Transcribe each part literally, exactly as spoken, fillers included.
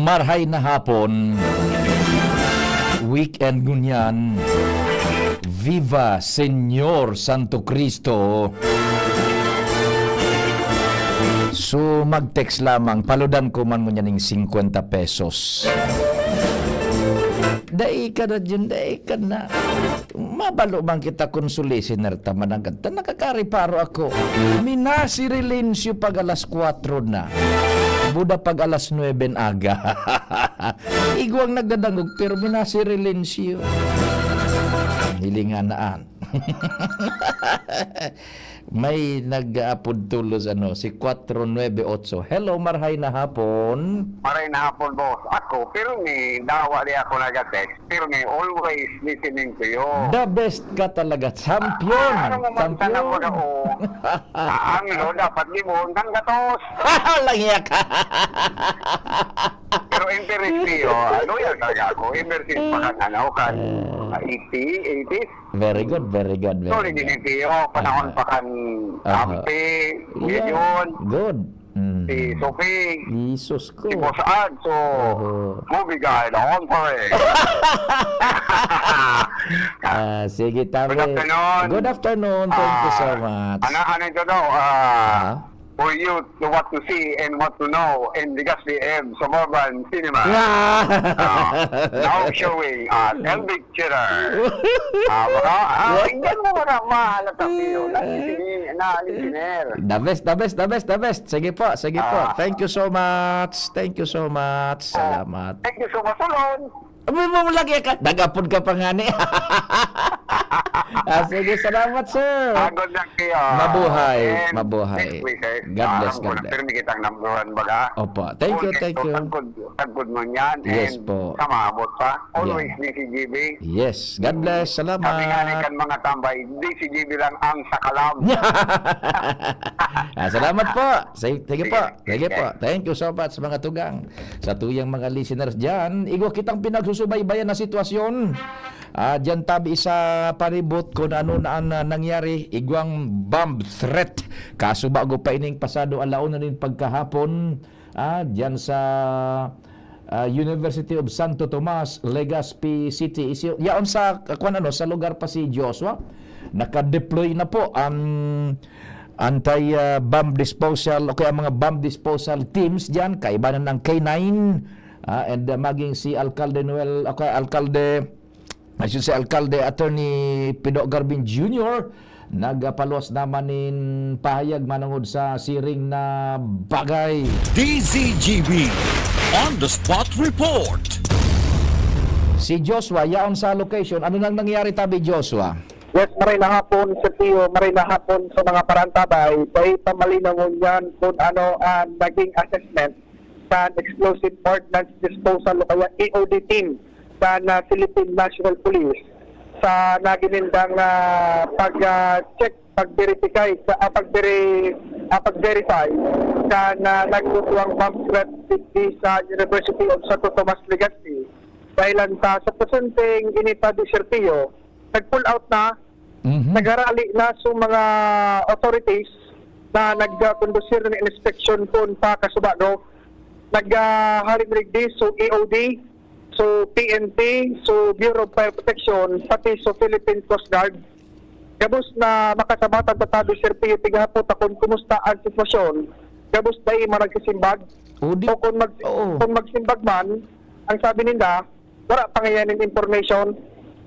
Marhay na hapon. Weekend ngunyan. Viva Señor Santo Cristo. So, mag-text lamang, paludan ko man ngunyan ning singkwenta pesos. Dai ka na dyan, dai ka na. Mabalo man kita kun su listener ta managad ta, nakakareparo ako. Minasi Relencio pag alas kwatro na. Buda pag alas nuebe na aga. Igwang nagdadangog, pero minasi Relencio. Hilingan na an. May nag-aapod tulos, ano, si kwatro nuebe otso. Hello, marhay na hapon. Maray na hapon, boss. Ako, pirmi, dawa di ako nag-text. Pirmi, always listening to you. The best ka talaga. Champion. Ah, ano mo man Champion. Sana mo daw? Ang lo, dapat gibuhon kang gatos. Langyak. Pero in fairness niyo, ah, loyal talaga ako. Ever since pa kan, ano, kan, ah, eighty, eighties. Very good, very good, very Solid good. Din yung tiyo, panahon Aha. Pa kan Aha. Ampi, Yeah. Gideon, Good. Mm. Si Sophie, Jesus ko. Si Boss Ad, so, Oho. Movie guy, the on pa rin. Ah, sige, tabi. Good afternoon. Good afternoon. Thank you so Ah, much. Ana, ano ito daw? Ah, Ah? For you to what to see and what to know in Legazpi M, Suburban Cinema. Ah. Ah, now showing at L B Theater. Ah, baka, ah, What? Tingnan mo na, mahalata kayo. Na, na, listener. The best, the best, the best, the best. Sige po, sige po. Ah. Thank you so much. Thank you so much. Ah, Salamat. Thank you so much, Solon. Abi mo lagi ka, nag-apod ka pa nga ni. Ah, sige, salamat, sir. Ah, good luck kayo. Mabuhay, And mabuhay. Best wishes. God bless, Alam ko God na bless. Pirmi kitang number one baga. Opo. Thank you, Okay, thank so, you. Tagkod, tagkod mo yan. Yes And po. Sa maabot pa. Always Yeah. D C G B. Yes. God bless. Salamat. Sabi nga ni kan mga tambay, D C G B lang ang sakalam. Ah, salamat po. Sige, sige po. Sige. Sige po. Thank you so much, mga tugang. Sa tuyang mga listeners dyan, igwa kitang pinagsusubaybayan na sitwasyon. Ah, dyan tabi sa palibot kung ano na ang, ah, nangyari. Igwang bomb threat. Kaso bago pa ining pasado, alauna nin pagkahapon, ah, dyan sa, ah, University of Santo Tomas, Legazpi City. Isi-, yaon sa, kwan ano, sa lugar pa si Joshua. Naka-deploy na po ang anti, ah, bomb disposal o kaya mga bomb disposal teams diyan, kaiba na ng K nine, ah, and, ah, maging si Alkalde Noel, o kaya Alkalde, I should say, Alkalde Attorney Pido Garbin Junior, nagpaluwas naman nin pahayag manungod sa siring na bagay. D Z G B on the spot report. Si Joshua, yaon sa location. Ano nang nangyari tabi, Joshua? Yes, maray na hapon, Sir Tio. Maray na hapon sa mga parantabay. Dahil pamalinaw ngunyan kung ano ang naging assessment sa Explosive Ordnance Disposal o kaya E O D team sa na Philippine National Police sa naginindang, ah, pag, ah, check, pag-verify, sa, ah, pag-veri-, ah, pag-verify sa na nagtutuwang bomb threat digdi sa University of Santo Tomas, Legazpi. Dahil ang sa, sa presenteng inita de Serpillo, nag-pull out na, Mhm. nagharali na sa mga authorities na nagkondusir ng inspection kun pa kasubago. Naghahalin rigdi so E O D, so P N P, so Bureau of Fire Protection, pati so Philippine Coast Guard. Gabos na makasabatan ta tabi, Sir Pio, tighapot ta kun kumusta ang sitwasyon. Gabos dai man nagsisimbag. O di, O kung mag-, oo. kung magsimbag man, ang sabi ninda, wala pa ngayon yung information.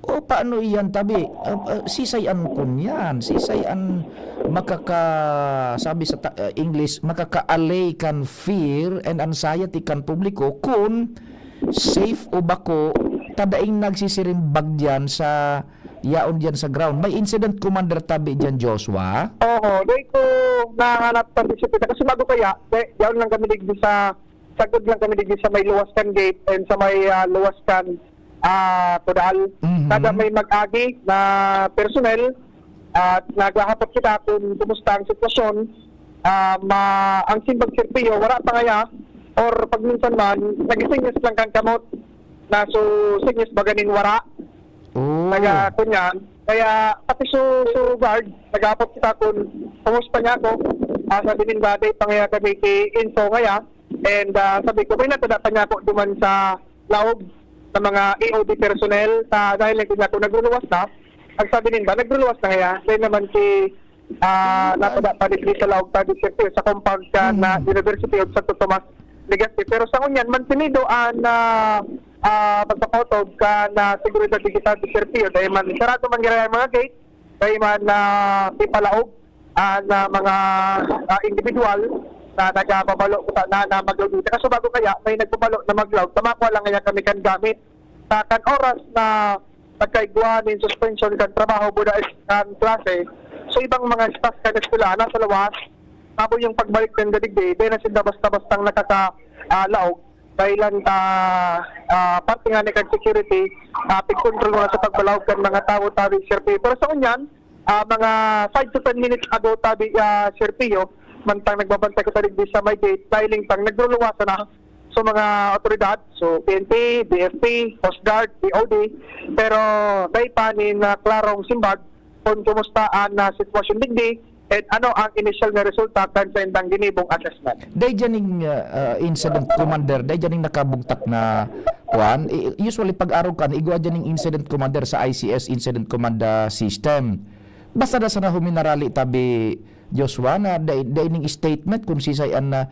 O, paano iyan, tabi? Ah, ah, sisay an kun yan? Sisay an makaka-, sabi sa ta-, ah, English, makaka-allay kan fear and anxiety kan publiko kun safe o bako ta daing nagsisirimbag diyan sa yaon diyan sa ground. May incident commander tabi diyan, Joshua? Oo, di ko nahanap pa si Sipita. Kasi bago kaya, di, yaon lang kami digdi sa, sagod lang kami digdi sa may Luwaskan Gate and sa may, ah, Luwaskan, ah, Kudal. Mhm. Kada may mag-agi na personnel, at naghahapot kita kung kumusta ang sitwasyon, ah, ma-, ang simbag serbiyo, wala pa ngaya, or pagminsan man, nagisenyas lang kan kamot, na so, senyas baga nin wara. Oh. Taga, kunyan. Kaya, pati su, su guard, nag-aapot kita kun kumusta niya ako. Ah, sabi nin dati, pangaya kami ki info ngaya. And ah, sabi ko, may natada pa niya ako duman sa laog sa mga E O D personnel sa dahil nagsabi ako nagluluwas na. Ang sabi ninda, nagluluwas na kaya? Dahil naman si ah, natada pa digdi sa laog ta, Sir Pio, sa compound ka na University of Santo Tomas, Legazpi. Pero sa ngunyan, mantinido ang ah, ah, pagpapautob ka na seguridad digital, Sir Pio. Dahil man, sarado man gira ang mga gate, dahil man na ipalaog ang ah, mga ah, individual na nagababalo ko na, na maglaog. Kasi bago kaya, may nagbabalo na maglaog. Tamakwa lang kaya kami kan gamit. Sa kan oras na nagkaigwa nin suspension kan trabaho, buda is kan klase, so ibang mga staff kan eskwelahan nasa lawas, tapos yung pagbalik ng dadigdi, dahil na sila basta-bastang nakaka ah, laog, dahilan ta ah, parte nga ni kan security, ah, pigkontrol na sa pagbalaog kan mga tawo, tabi, Sir Pio. Pero sa unyan, ah, mga five to ten minutes ago, tabi, ah, Sir Pio, mantang nagbabantay ko sa digdi sa may gate, dahil pang nagluluwasan na sa mga otoridad, so P N P, B F P, Coast Guard, P O D, pero dai pa nin ah, klarong simbag kung kumusta ang ah, sitwasyon digdi at ano ang initial na resulta kan sa indang ginibong assessment. Dai dyan ning, ah, ah, incident commander, dai dyan ning nakabugtak na kuan. I- Usually pag arog kan, igwa dyan ning incident commander sa I C S, incident command ah, system. Basta na sana huminarali tabi Joshua na dai, dai ning statement kung sisay an ah,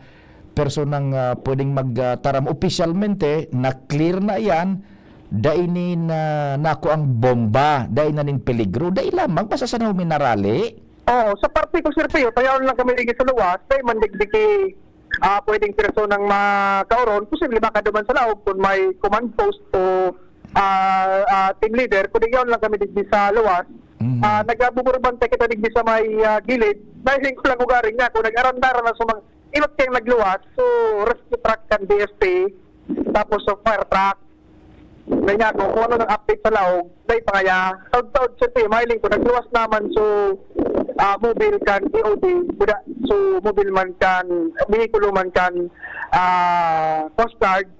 personang ah, pwedeng magtaram opisyalmente na clear na iyan, dai ni na, nako ang bomba, dai na ning peligro, dai lamang basta sana huminarali. Oo, sa parte ko, Sir Pio, tayaon lang kami digi sa luwas, dai man digdi ki ah, pwedeng personang makaoron, posible baka duman sa laog kung may command post o ah, ah, team leader, kung yaon lang kami digdi sa luwas. Mhm. Ah, nagabuburbantay kita digdi sa may ah, gilid. Dahil ko lang ugaring nga, kung nag-arandara na sa mga iba't kayang nagluwas, so rescue truck kan B F P, tapos sa fire truck. May nga ako, kung ano nang update sa laog, may pangaya. Taod-taod, siyempre, mahiling ko, nagluwas naman so ah, mobile kan P O D, buda, so mobile man kan, behikulo man kan ah, Coast Guard.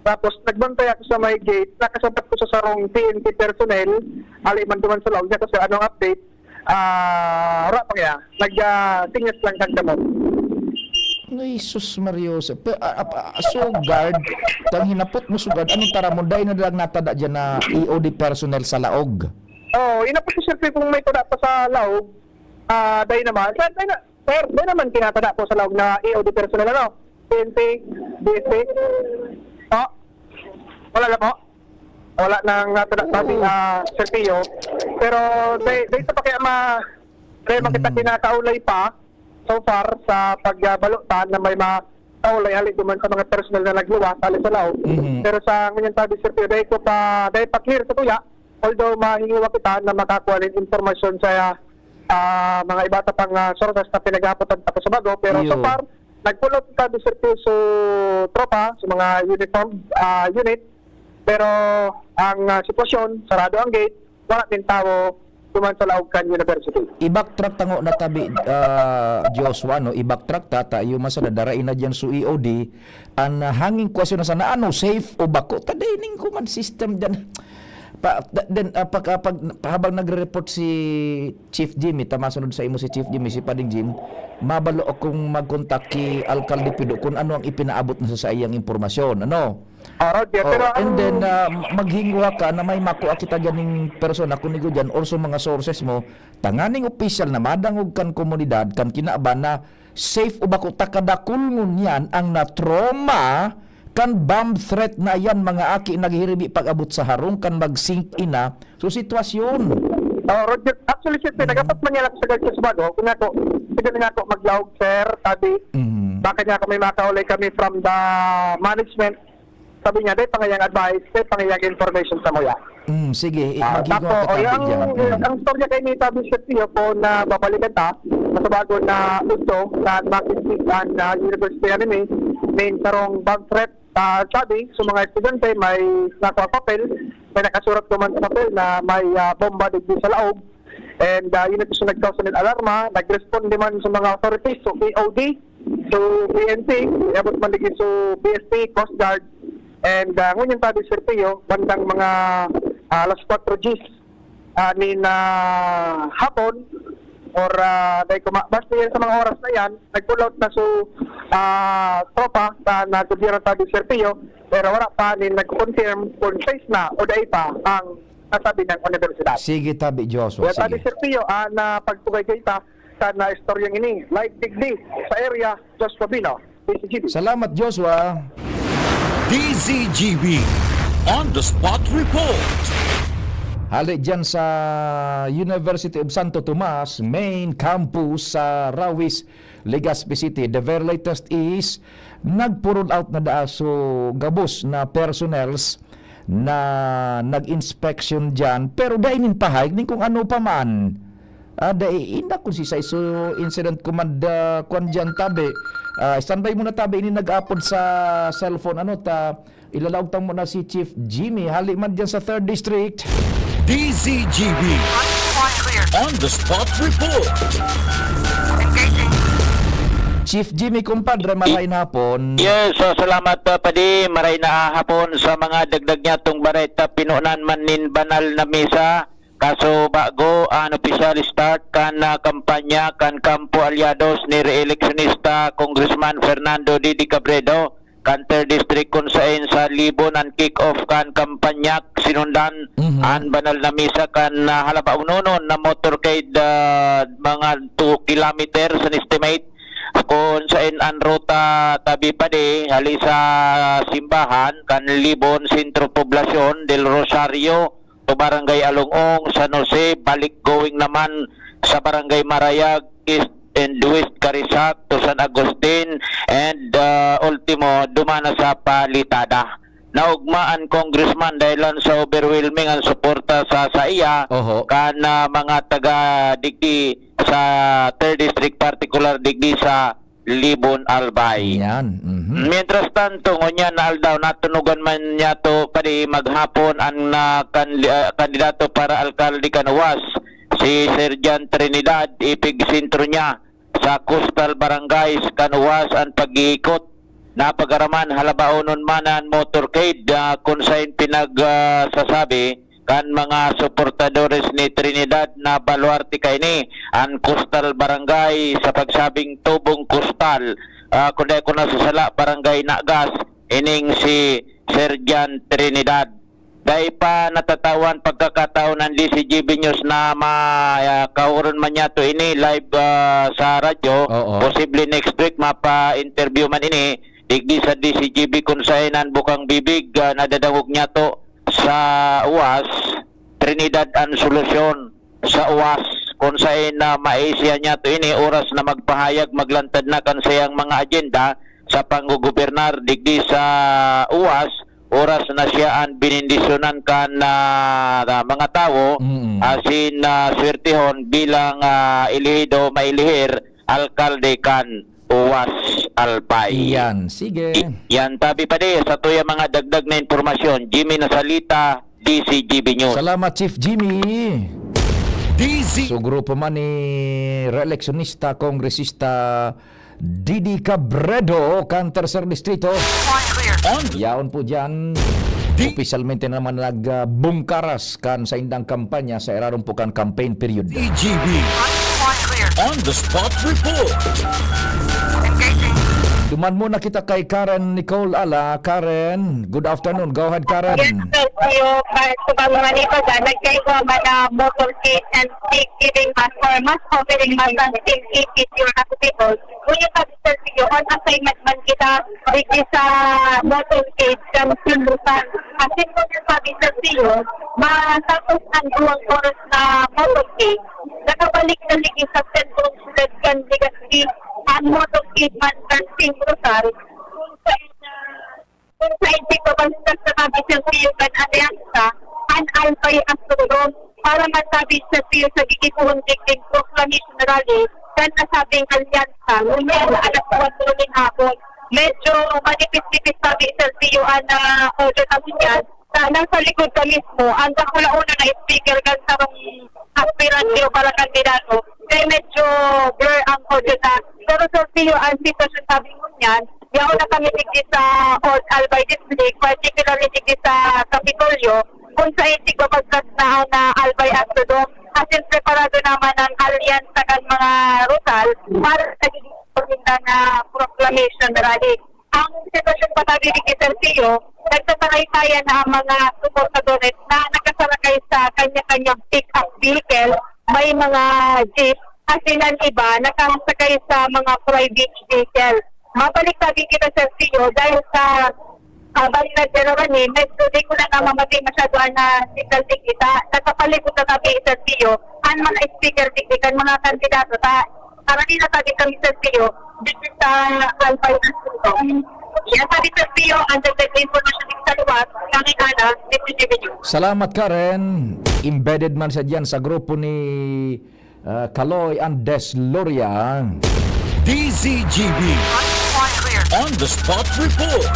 Tapos nagbantay ako sa may gate, nakasabat ko sa sarong P N P personnel, ali man duman sa laog niya, kasi anong update, ah, wala pa kaya, nag-, ah, tingis lang kan kamot. Ay, sus, Mario. Sa, pe, ah, ah, ah, so, guard, kang hinapot mo, so, guard, anong tara mo? Dahil na lang natada dyan na E O D personnel sa laog? Oo, hinapot ko, siyempre, kung may tada pa sa laog, ah, dahil naman, sa, dahil na, sir, dahil naman kinatada po sa laog na E O D personnel, ano? P N P, B S P? Oh, wala na po. Wala nang natada sabi, ah, Sir Pio. Pero, dahil, dahil sa pakiama, dahil makita kinakaulay pa, so far sa pagbalutan na may mga kaulay hali duman sa mga personal na nagluwas hali sa laog. Mhm. Pero sa ngunyan tabi, Sir Pio, dahil ko pa, dahil pa clear sa tuya, although mahingiwa kita na makakuha rin impormasyon sa ah, mga iba ta pang ah, sources na pinag-aapotan pa sa bago. Pero so Iyo. far, nag-pull out tabi, Sir Pio, so tropa, sa mga uniform ah, unit. Pero ang ah, sitwasyon, sarado ang gate, wala din tawo duman sa laog kan university. I-backtrack tango na tabi, ah, Joshua, no? I-backtrack ta, ta, yung masada, darain na dyan su E O D, ang ah, hanging question na sana, ano, safe o bako? Tadaining command system dyan. Pa, da- then, ah, pag, ah, pag, habang nagre-report si Chief Jimmy, ta masunod sa imo si Chief Jimmy, si Pading Jim, mabalo akong mag-contact ki Alkalde Pido kung ano ang ipinaabot na sa saiyang impormasyon. Ano? Ah, Roger, Oh, pero and ang then, ah, maghingwa ka na may makua kita ganing persona, kunigo dyan, or sa mga sources mo, tanganing opisyal na madangog kan komunidad, kan kinaban na safe o bako ta kadakul ngunyan ang na-trauma kan bomb threat na yan, mga aki, naghiribi pag-abot sa harong kan mag-sink in na so sitwasyon. Oh, Roger, actually, sir, Mm. nagapat man yan ako sa Garcia Subago. Kung ako, sige na ako maglaog, sir, sabi, Mm. baka niya ako may makaulay kami from the management. Sabi niya, dahil pangayang advice, dahil pangayang information sa muya. Mm, sige, i- Ah, maghigo tapo, ako o, tabi yung, dyan. Mm. ang storya kay ni Tabi Sergio po na babalikan ta, sa bago na udto, na bakit si, ah, na University Anime, may sarong bomb threat, ah, sabi, sa mga estudyante, may nakuha papel, may nakasurat ko man sa papel na may ah, bomba digdi sa laog. And ah, yun ito siya nagkausa ng alarma, nag-respond naman sa mga authorities, so P O D, so P N P, abot man digdi so P S P, Coast Guard, and ah, ngunyan tabi, Sir Pio, bandang mga ah, alas kwatro Gs ah, nin ah, hapon, or ah, dahil kuma- basta yan sa mga oras na yan, nag-pull out na so ah, tropa kan gobyerno tabi, Sir Pio, pero wala pa nin nagko-confirm kung sais na o dai pa ang nasabi ng universidad. Sige, tabi, Joshua. Kaya tabi, Sir Pio, ah, na pagtugay kayo ta, sa na istoryang ini. Live digdi sa area, Joshua Bino, D Z G B. Salamat, Joshua. D Z G B on the spot report. Hali dyan sa University of Santo Tomas main campus sa Rawis, Legazpi City. The very latest is nagpurol out na daa so gabos na personnels na nag-inspection dyan, pero dai nin pahayag nin kung ano pa man. Ah, dai, inda kun si Saiso Incident Command, ah, kwan dyan, tabi. Ah, standby muna, tabi, ini nag-apod sa cellphone, ano, ta, ilalaog ta muna si Chief Jimmy, hali man dyan sa third District. D Z G B on the spot report. Chief Jimmy, kumpadre, maray na hapon. Yes, so salamat, uh, padi. Maray na hapon sa mga dagdag niya tong bareta. Pinunan man nin banal na misa. Kaso bago an opisyal start kan, ah, kampanya kan kampo alyados ni re-eleksyonista Congressman Fernando Didi Cabredo kan third District, kun saen sa Libon an kick-off kan kampanya, sinundan Mhm. an banal na misa kan, ah, halabaonon na motorcade, ah, mga two kilometers an estimate, kun saen an ruta tabi padi hali sa simbahan kan Libon Centro Poblacion del Rosario to Barangay Along-ong, San Jose, balik going naman sa Barangay Marayag, East and West Carizac to San Agustin, and, ah, ultimo, duman na sa Palitada. Naogma an congressman dahilan sa overwhelming ang suporta sa, sa iya Oho. kan, ah, mga taga digdi sa third District, partikular digdi sa Libon, Albay. Yan. Mhm. Mientras tanto, ngunyan na aldaw, natunugan man niya to padi maghapon ang, ah, kan-, ah, kandidato para alkalde kan Uwas, si Sir Jan Trinidad, ipigsentro niya sa coastal barangays kan Uwas an pag-iikot. Napagaraman, halabaonon man an motorcade, ah, kun saen pinag, ah, sasabi, kan mga suportadores ni Trinidad na baluarte kaini an coastal barangay sa pagsabing tubong coastal, ah, kun dai ako nasasala, Barangay Nagas, ining si Sir Jan Trinidad. Dai pa natatawan pagkakataon ang D Z G B News na ma-, ah, kahuron man niya to ini live, ah, sa radyo. Oo. Posible next week mapa-interview man ini digdi sa D Z G B kun saen an bukang bibig, ah, nadadangog niya to sa Uwas, Trinidad an solusyon sa Uwas, kun saen na maisihan niya to ini oras na magpahayag, maglantad na kan sayang mga agenda sa panggogobernar digdi sa Uwas, oras na siya an benendisyonan kan, ah, mga tawo, Mm. asin, ah, swertehon bilang, ah, elehido, maelehir, alkalde kan Uwas, Albay. Iyan, sige. I-, yan, tabi padi, sa tuya mga dagdag na impormasyon, Jimmy Nasalita, D Z G B News. Salamat, Chief Jimmy. D Z. So, grupo man ni reeleksyonista, kongresista Didi Cabredo, kan Tercer Distrito. On. Yaon po dyan. Di- Opisyalmente naman nagbungkaras kan saindang kampanya sa irarom po kan campaign period. D G B. On the spot report. Duman muna kita kay Karen Nicole Ala. Karen, good afternoon. Go ahead, Karen. Yes, sir. Sir Pio, pa-, sa mga nito, ah, nagkaigwa man na motorcade and stick giving mass or mass offering mass and stick giving your hospital. Ngunyan pa, Sir Pio, on assignment man kita digdi sa motorcade kan San Rosan. Asin ngunyan pa, Sir Pio, matapos ang duwang oras na motorcade, nakabalik na ligi sa sentrong syudad kan Legazpi ang motorcade man kan San Rosan. Kung sa, ah, Kung sa tigpabagsak sa kabisang-iyo kan alyansa, an Albay Astrodome, para masabi sa siyo sa gigibohon digding proclamation rally kan nasabing alyansa, ngunyan na alas kwatro nin hapon. Medyo manipis-nipis sabi sa siyo an, ah, audio na ngunyan. Sa, nasa likod ka mismo, ang dakulaon na speaker kan sarong aspirante o para kandidato, kaya medyo blur ang audio na. Pero sa siyo, ang sitwasyon sabi ngunyan, yaon na kami digdi sa Old Albay District, particularly digdi sa Kapitolyo, kung sa itig babagkas na ang, ah, Albay Astrodome, asin preparado naman ang alyansa kan mga Rosal para sa Papunta na proclamation rally. Ang sitwasyon pa tabi ni Sir Pio, nagsasalay tayo na ang mga suportadores na nakasakay sa kanya-kanyang pick-up vehicle, may mga jeep, at ilan iba nakasakay sa mga private vehicle. Mabalik tabi kita, Sir Pio, dahil sa ah, bali na general ni, medyo di ko na namamati masyado ang, ah, signal di kita. Nakapalibot na tabi, Sir Pio, ang mga speaker di kita, mga kandidato ta. Para di na tabi kami, Sir Pio, di kita albay na sundo. Yan, sabi, Sir Pio, ang dagdag na impormasyon di sa luwas, kami ana, di sa G B News. Salamat, Karen. Embedded man siya dyan sa grupo ni, ah, Kaloy Andes Loria. D Z G B. On the spot report.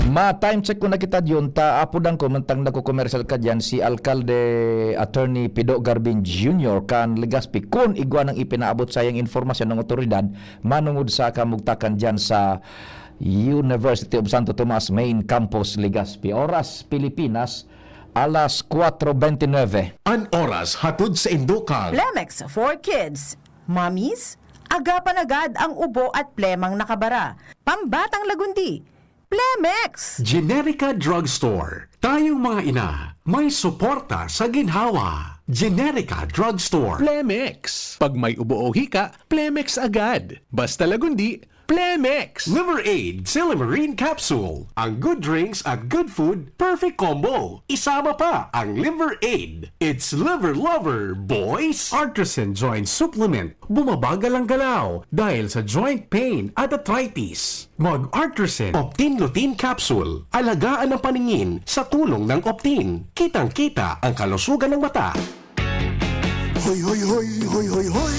Ma-time check ko na kita diyon, ta apodan ko, mantang nagko-commercial ka diyan, si Alkalde Attorney Pido Garbin Junior kan Legazpi, kun igwa nang ipinaabot sayang impormasyon ng otoridad manungod sa kamugtakan diyan sa University of Santo Tomas Main Campus, Legazpi. Oras, Pilipinas, alas kwatro bente nuebe. An oras hatod sa Indokal. Plemex for Kids. Mommies, agapan agad ang ubo at plemang nakabara. Pambatang lagundi, Plemex! Generica Drugstore. Tayong mga ina, may suporta sa ginhawa. Generica Drugstore. Plemex. Pag may ubo o hika, Plemex agad. Basta lagundi, Plemex. Liver Aid, Silymarin Capsule. Ang good drinks at good food, perfect combo. Isama pa ang Liver Aid. It's Liver Lover, boys! Artisan Joint Supplement. Bumabagal ang galaw dahil sa joint pain at arthritis. Mag Artisan Optin Lutein Capsule. Alagaan ang paningin sa tulong ng Optin. Kitang-kita ang kalusugan ng mata. Hoy, hoy, hoy, hoy, hoy, hoy!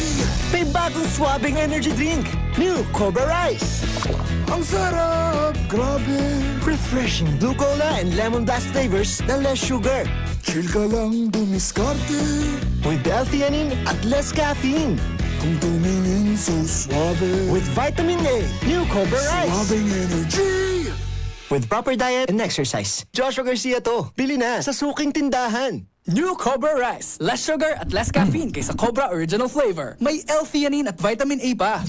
May bagong swabing energy drink! New Cobra Rice! Ang sarap! Grabe! Refreshing blue cola and lemon blast flavors na less sugar. Chill ka lang dumiskarte. With L-theanine at less caffeine. Ang tumingin so suabe. With vitamin A, New Cobra Rice. Suabing energy! With proper diet and exercise. Joshua Garcia to. Bili na sa suking tindahan. New Cobra Rice. Less sugar at less caffeine kaysa Cobra Original Flavor. May L-theanine at vitamin A pa.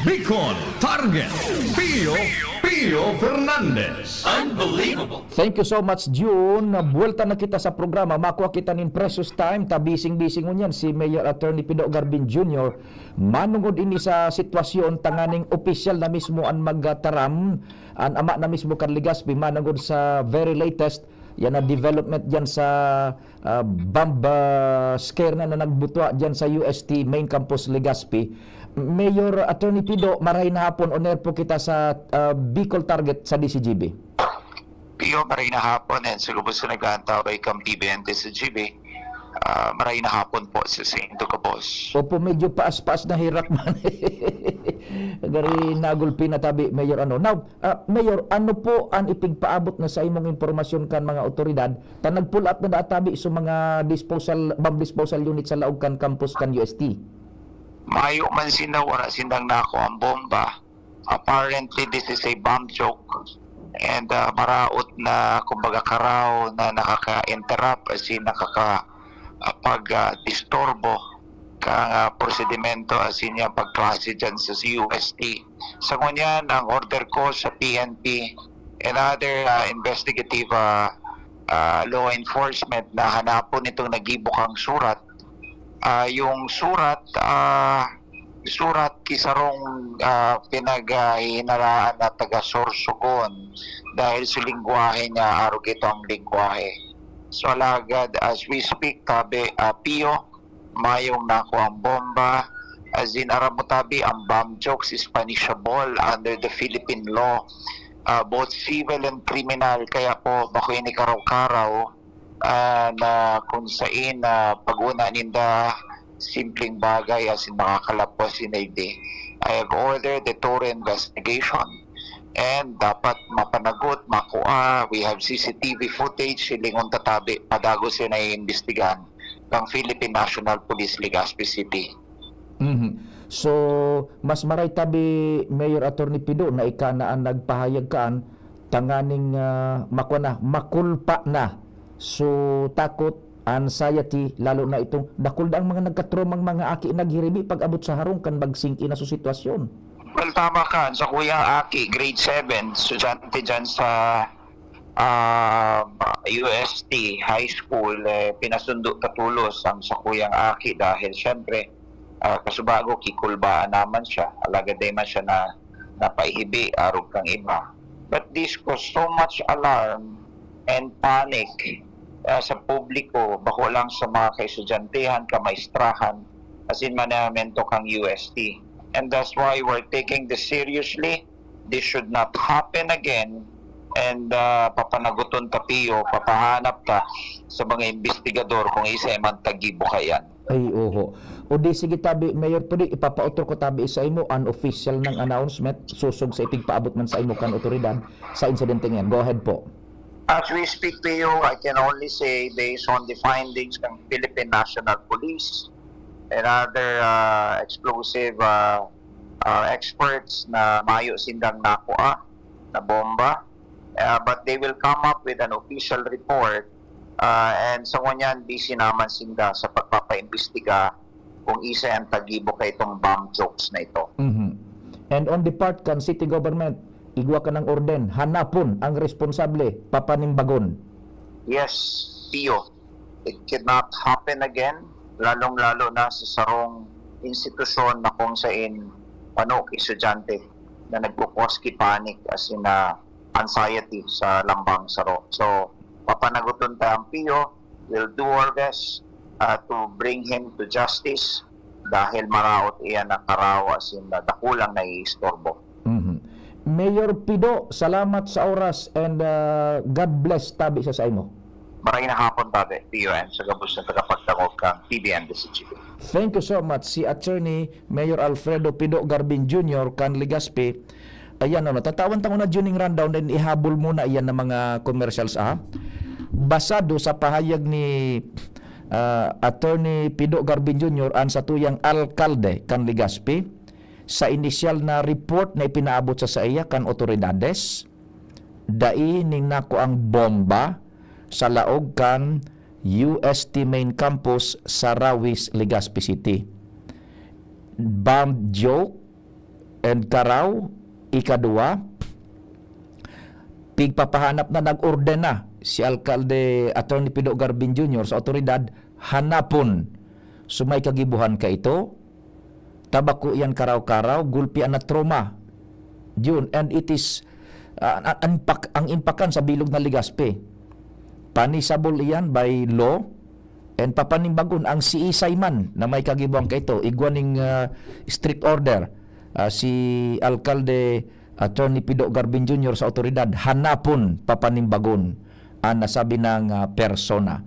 Bicol Target. Pio, Pio Fernandez. Unbelievable. Thank you so much, June. Buwelta na kita sa programa. Makua kita nin precious time. Ta bising-bising ngunyan si Mayor Attorney Pido Garbin Junior. Manungod ini sa sitwasyon, tanganing opisyal na mismo an magtaram, an ama na mismo kan Legazpi, manungod sa very latest, yan na development dyan sa, ah, bomb, ah, scare na, na nagbutwa dyan sa U S T main campus Legazpi. Mayor Attorney Pido, maray na hapon, on air po kita sa, ah, Bicol Target sa D Z G B. Pio, maray na hapon, and sa gabos na nag-aantabay kan P B N D Z G B, ah, maray na hapon po sa saindo gabos. Opo, medyo paas-paas na herak man. Gari nagulpi na tabi, Mayor, ano. Now, ah, Mayor, ano po an ipigpaabot na sa imong impormasyon kan mga otoridad ta nag-pull up na daa tabi sa mga disposal, bomb disposal unit sa laog kan campus kan U S T? Mayo man sinda, wala sindang nakuang bomba. Apparently, this is a bomb joke. And, ah, maraot na, kumbaga, karaw na nakaka-interrupt, as in, nakaka-, ah, pag, ah, disturbo kang, ah, prosedimento, as in, yung pagklase dyan sa C U S T. Sa ngunyan, ang order ko sa P N P and other, ah, investigative, ah, ah, law enforcement na hanapon itong nagibukang surat. Ah, yung surat, ah, surat ki sarong, ah, pinaghihinalaan na taga Sorsogon dahil sa lengwahe niya, arog itong lengwahe. So, alagad, as we speak, tabi, ah, Pio, mayong nakuang bomba. As in, aram mo tabi, ang bomb jokes is punishable under the Philippine law, ah, both civil and criminal. Kaya po, bako ini karaw-karaw, ah, na kung sain, ah, pag-una ninda, simpleng bagay, as in, makakalapos ini. I have ordered a thorough investigation. And dapat mapanagot, makua, we have C C T V footage, silingon tatabi, padagos yan ay imbestigahan ng Philippine National Police, Legazpi City. Mhm. So, mas maray tabi, Mayor Attorney Pido, na ika na ang nagpahayag kaan, tanganing, ah, makua na, makulpa na. So, takot, anxiety, lalo na itong dakul na ang mga nagkatromang mga aki naghiribi pag-abot sa harong kan magsingki na sa sitwasyon. Well, tama ka. Sa kuyang aki, grade seven, estudyante dyan sa, ah, U S T High School, eh, pinasundo katulos ang sa kuyang aki dahil, syempre, ah, kasubago, kikulbaan naman siya. Alagad di man siya na, napaihibi, arog kang iba. But this caused so much alarm and panic, ah, sa publiko, bako lang sa mga kaestudiantehan, kamaistrahan, asin manehamentu kan U S T. And that's why we're taking this seriously. This should not happen again. And, ah, papanaguton ta, Pio, papahanap ta sa mga investigador kung isa man tagibo kaiyan. Ay, oho. O di sige tabi, Mayor, pwede ipapautro ko tabi sa imo an official nang announcement, susog sa ipigpaabot man sa imo kan otoridad sa insidente ngiyan. Go ahead po. As we speak to you, I can only say, based on the findings ng Philippine National Police and other, ah, explosive, ah, ah, experts, na mayo sindang nakua na bomba. Ah, but they will come up with an official report, ah, and sa ngunyan, busy naman sinda sa pagpapaimbestiga kung isa ang tagibo kaitong bomb jokes na ito. Mhm. And on the part kan city government, igwa ka ng orden, hanapon ang responsable, papanimbagon. Yes, Pio. It cannot happen again, lalong-lalo na sa sarong institusyon na kung sain pano estudyante na nagkukoski panic, as in, ah, anxiety sa lambang saro. So, papanaguton ta ang Pio. We'll do our best, ah, to bring him to justice dahil maraot iyan na karawa, as in, ah, dakulang naiistorbo. Mhm. Mayor Pido, salamat sa oras and, ah, God bless tabi sa saimo. Maray na hapon, Tabi, Pio, and sa gabos na tagapagdangog kan T V N D C G P. Thank you so much. Si Attorney Mayor Alfredo Pido Garbin Junior kan Legazpi. Ayan, ano, tatawan ta nguna during rundown, then ihabol muna iyan ng mga commercials, ah. Basado sa pahayag ni, ah, Attorney Pido Garbin Junior, an satuyang alkalde kan Legazpi, sa inisyal na report na ipinaabot sa saiya kan otoridades, dai nin nakuang bomba sa laog kan U S T main campus sa Rawis, Legazpi City. Bomb joke and karaw, ikaduwa, pigpapahanap na, nag-orden na si Alkalde Attorney Pido Garbin Junior sa otoridad, hanapon. So, may kagibuhan kaito, tabako iyan karaw-karaw, gulpi an na-trauma. Yun, and it is, ah, an, an pak-, ang impakan sa bilog na Legazpi. Punishable iyan by law, and papanimbagon ang siisay man na may kagibuhan kaito, igwa ning, ah, strict order, ah, si Alkalde Attorney Pido Garbin Junior sa otoridad, hanapon, papanimbagon an nasabi nang, ah, persona.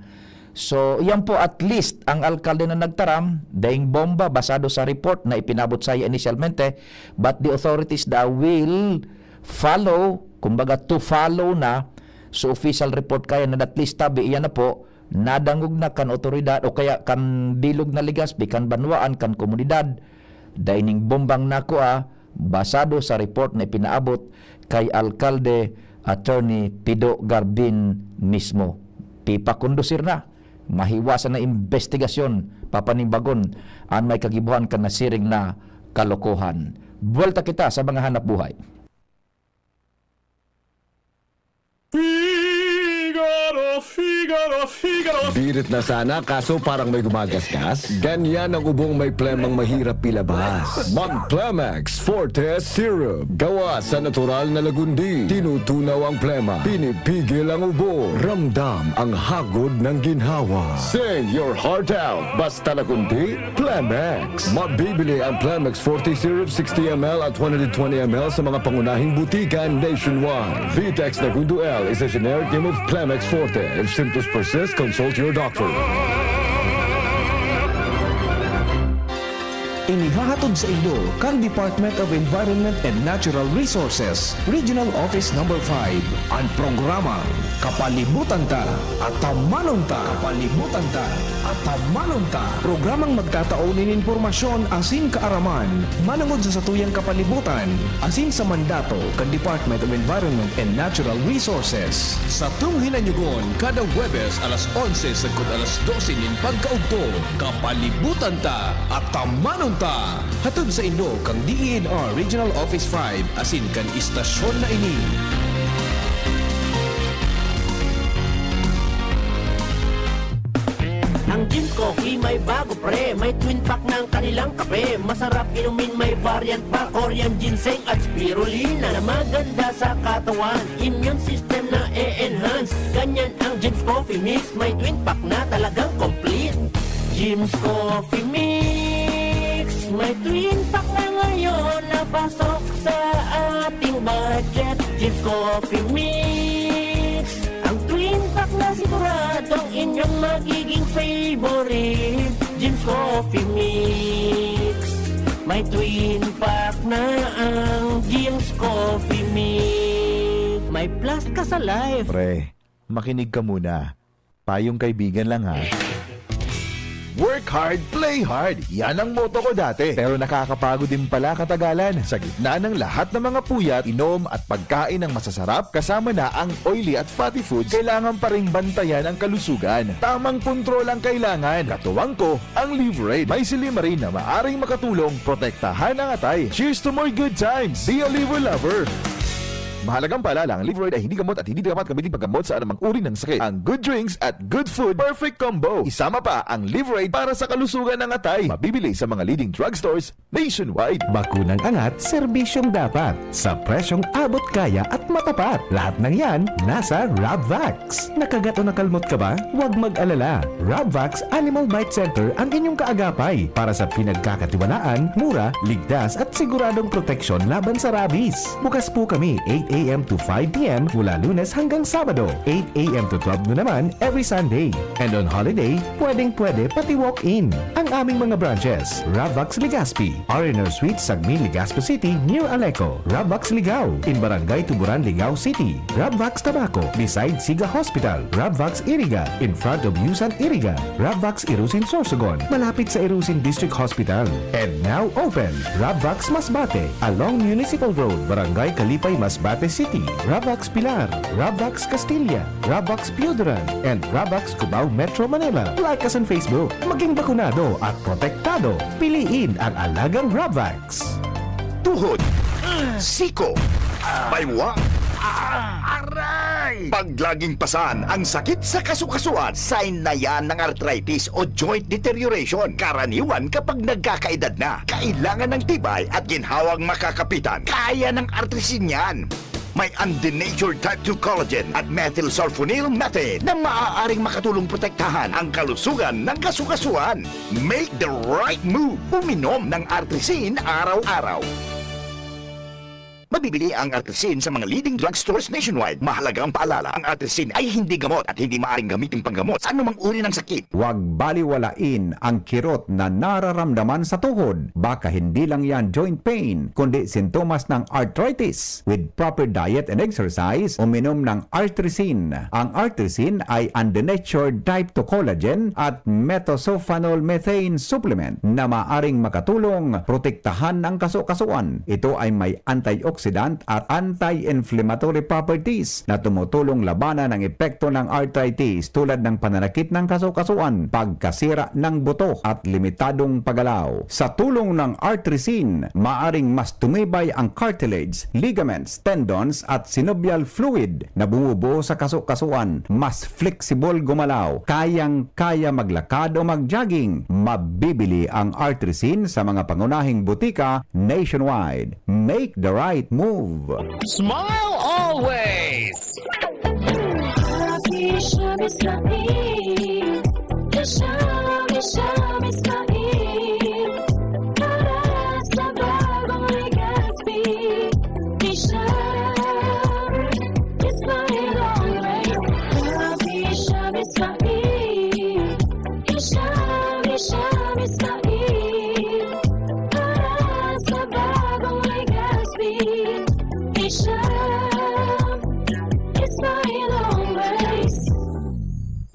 So, iyan po, at least, ang alkalde na nagtaram, daing bomba, basado sa report na ipinabot saiya inisyalmente, but the authorities daw will follow, kumbaga, to follow na, so official report kaya na at least tabi, iyan na po, nadangog na kan otoridad o kaya kan bilog na Legazpi, kan banwaan, kan komunidad, dai ning bombang nakua, basado sa report na ipinaabot kay Alkalde Attorney Pido Garbin mismo. Pipakondusir na, mahiwasan na imbestigasyon, papanimbagon an may kagibuhan kan nasiring na kalokohan. Buwelta kita sa mga hanap buhay. Figaro, Figaro, Figaro. Birit na sana, kaso parang may gumagasgas. Ganyan ang ubong may plemang mahirap ilabas. Mag Plemex Forte Syrup. Gawa sa natural na lagundi. Tinutunaw ang plema. Pinipigil ang ubo. Ramdam ang hagod ng ginhawa. Sing your heart out. Basta lagundi, Plemex. Mabibili ang Plemex Forte Syrup sixty M L at one hundred twenty M L sa mga pangunahing butika nationwide. Vitex Nagundo L is a generic name of Plemex Forte. If symptoms persist, consult your doctor. Inihahatod sa inyo kan Department of Environment and Natural Resources, Regional Office Number five, an programang Kapalibutan Ta, Atamanon Ta. Kapalibutan Ta, Atamanon Ta, programang magtatao nin impormasyon asin kaaraman manongod sa satuyang kapalibutan asin sa mandato kan Department of Environment and Natural Resources. Satong hinanyugon kada Huwebes alas onse sagkod alas dose nin pagkaugto. Kapalibutan Ta, Atamanon Ta! Hatod saindo kan D E N R Regional Office five asin kan istasyon na ini. Ang Jim's Coffee may bago, pre. May twin pack ng kanilang kape. Masarap inumin, may variant pa. Korean ginseng at spirulina na maganda sa katawan. Immune system na e-enhance. Ganyan ang Jim's Coffee Mix. May twin pack na talagang complete. Jim's Coffee Mix. May twin pack na ngayon na pasok sa ating budget. Jim's Coffee Mix. Ang twin pack na siguradong inyong magiging favorite. Jim's Coffee Mix. May twin pack na ang Jim's Coffee Mix. May plus ka sa life. Pre, makinig ka muna. Payong kaibigan lang, ha. Work hard, play hard. Yan ang motto ko dati. Pero nakakapagod din pala katagalan. Sa gitna ng lahat ng mga puyat, inom at pagkain ng masasarap, kasama na ang oily at fatty foods, kailangan pa ring bantayan ang kalusugan. Tamang kontrol ang kailangan. Katuwang ko, ang Livraid. May silymarin na maaring makatulong protektahan ang atay. Cheers to more good times! Be a Liver Lover! Mahalagang paalala, ang Livraid ay hindi gamot at hindi dapat gamitin paggamot sa anumang uri ng sakit. Ang good drinks at good food, perfect combo. Isama pa ang Livraid para sa kalusugan ng atay. Mabibili sa mga leading drugstores nationwide. Bakunang angat, serbisyong dapat, sa presyong abot kaya at matapat. Lahat ng yan, nasa Rabvax. Nakagat o nakalmot ka ba? Huwag mag-alala. Rabvax Animal Bite Center ang inyong kaagapay para sa pinagkakatiwalaan, mura, ligtas at siguradong proteksyon laban sa rabies. Bukas po kami eight a m to five p m mula Lunes hanggang Sabado, eight a m to twelve noon naman every Sunday. And on holiday, pwedeng-pwede pati walk-in. Ang aming mga branches, Rabvax Legazpi, R and R Suite, Sagmi, Legazpi City, near Aleco, Rabvax Ligao, in Barangay Tuburan, Ligao City, Rabvax Tabaco, beside Siga Hospital, Rabvax Iriga, in front of Yusan Iriga, Rabvax Irusin Sorsogon, malapit sa Irusin District Hospital. And now open, Rabvax Masbate, along Municipal Road, Barangay Kalipay, Masbate City, Rabvax Pilar, Rabvax Castilla, Rabvax Pioduran, and Rabvax Cubao, Metro Manila. Like us on Facebook. Maging bakunado at protektado. Piliin ang alagang Rabvax. Tuhod, siko, baywa, aray! Pag laging pasan ang sakit sa kasukasuan, sign na yan ng arthritis o joint deterioration. Karaniwan kapag nagkakaedad na, kailangan ng tibay at ginhawang makakapitan. Kaya ng Artrisin yan. May undenatured type two collagen at methylsulfonyl methane na maaaring makatulong protektahan ang kalusugan ng kasukasuan. Make the right move. Uminom ng Artrisin araw-araw. Mabibili ang Artrisin sa mga leading drugstores nationwide. Mahalagang paalala, ang Artrisin ay hindi gamot at hindi maaaring gamitin panggamot sa anumang uri ng sakit. Huwag baliwalain ang kirot na nararamdaman sa tuhod. Baka hindi lang yan joint pain, kundi sintomas ng arthritis. With proper diet and exercise, uminom ng Artrisin. Ang Artrisin ay undenatured type two collagen at methylsulfonyl methane supplement na maaring makatulong protektahan ang kasukasuan. Ito ay may antioxidant at anti-inflammatory properties na tumutulong labanan ang epekto ng arthritis tulad ng pananakit ng kasukasuan, pagkasira ng buto at limitadong paggalaw. Sa tulong ng Artrisin, maaring mas tumibay ang cartilage, ligaments, tendons at synovial fluid na bumubuo sa kasukasuan. Mas flexible gumalaw, kayang-kaya maglakad o mag-jogging. Mabibili ang Artrisin sa mga pangunahing butika nationwide. Make the right move. Smile always! Happy Shami Shami. Shami Shami Shami. Para sa bagong Legazpi. Shami is my long race. Happy Shami Shami. Shami Shami Shami. Para sa bagong Legazpi. Shami is my long race.